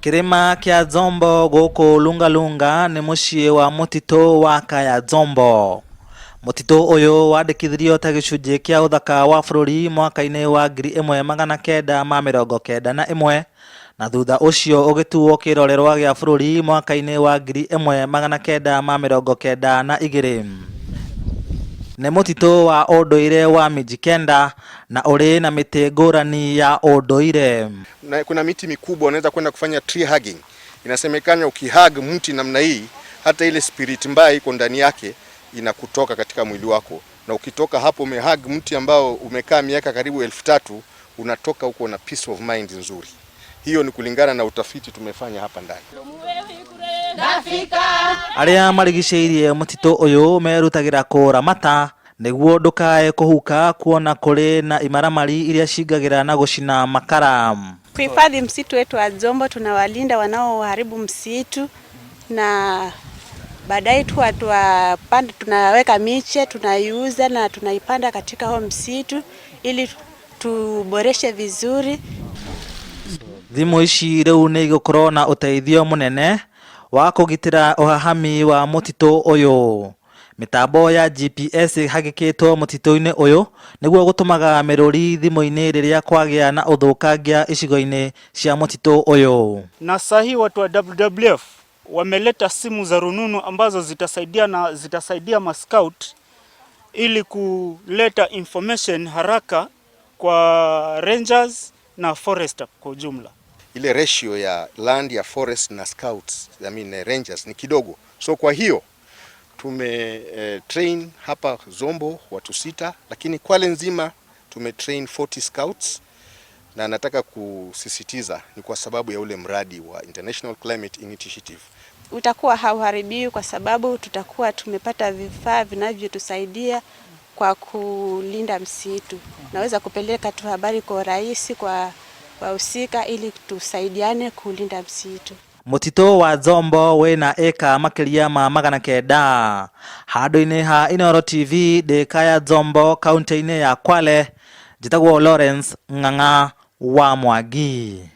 Kĩrĩma kĩa Nzombo gũkũ Lungalunga nĩ mũciĩ wa mũtitũ wa Kaya Nzombo. Mũtitũ ũyũ wandĩkithirio ta gĩcunjĩ kĩa ũthaka wa bũrũri mwaka-inĩ wa 1991 na thutha ũcio ũgĩtuo kĩrorerwa gĩa bũrũri mwaka-inĩ wa 1992. Nĩ mũtitũ wa ũndũire wa Mijikenda na ũrĩ na mĩtĩ ngũrani ya ũndũire. Na kuna miti mikubwa unaweza kwenda kufanya tree hugging. Inasemekana ukihug mti namna hii, hata ile spirit mbaya iko ndani yake inakutoka katika mwili wako, na ukitoka hapo umehug mti ambao umekaa miaka karibu 3000, unatoka huko na peace of mind nzuri. Hiyo ni kulingana na utafiti tumefanya hapa ndani. Arĩa marigicĩirie mũtitũ ũyũ merutagĩra kũũramata nĩguo ndũkae kũhuka kuona kũrĩ na imaramari iria cingagĩra na gũcina makara. Kuhifadhi msitu wetu wa Nzombo, tunawalinda wanaoharibu msitu na baadaye tu tunaweka miche, tunaiuza na tunaipanda katika huo msitu ili tuboreshe vizuri. Thimũ ici rĩu nĩ igũkorwo na ũteithio mũnene wa kũgitĩra ũhahami wa mũtitũ ũyũ. Mĩtambo ya GPS ĩhagĩkĩtwo mũtitũ-inĩ ũyũ nĩguo gũtũmaga mĩrũri thimũ-inĩ rĩrĩa kwagĩa na ũthũkangia icigo-inĩ cia mũtitũ ũyũ. Na sahi watu wa WWF wameleta simu za rununu ambazo zitasaidia na zitasaidia mascout ili kuleta information haraka kwa rangers na forester kwa ujumla. Ile ratio ya land ya forest na scouts, I mean rangers ni kidogo, so kwa hiyo tume train hapa Zombo watu 6, lakini Kwale nzima tume train 40 scouts, na nataka kusisitiza ni kwa sababu ya ule mradi wa International Climate Initiative. Utakuwa hauharibiwi kwa sababu tutakuwa tumepata vifaa vinavyotusaidia kwa kulinda msitu. Naweza kupeleka tu habari kwa urahisi kwa wahusika ili tusaidiane kulinda msitu. Mũtitũ wa Nzombo wĩna ĩka makĩria ma 900. Handũ-inĩ ha Inooro TV ndĩ Kaya Nzombo kaunti-inĩ ya Kwale, njĩtagwo Lawrence Ng'ang'a wa Mwangi.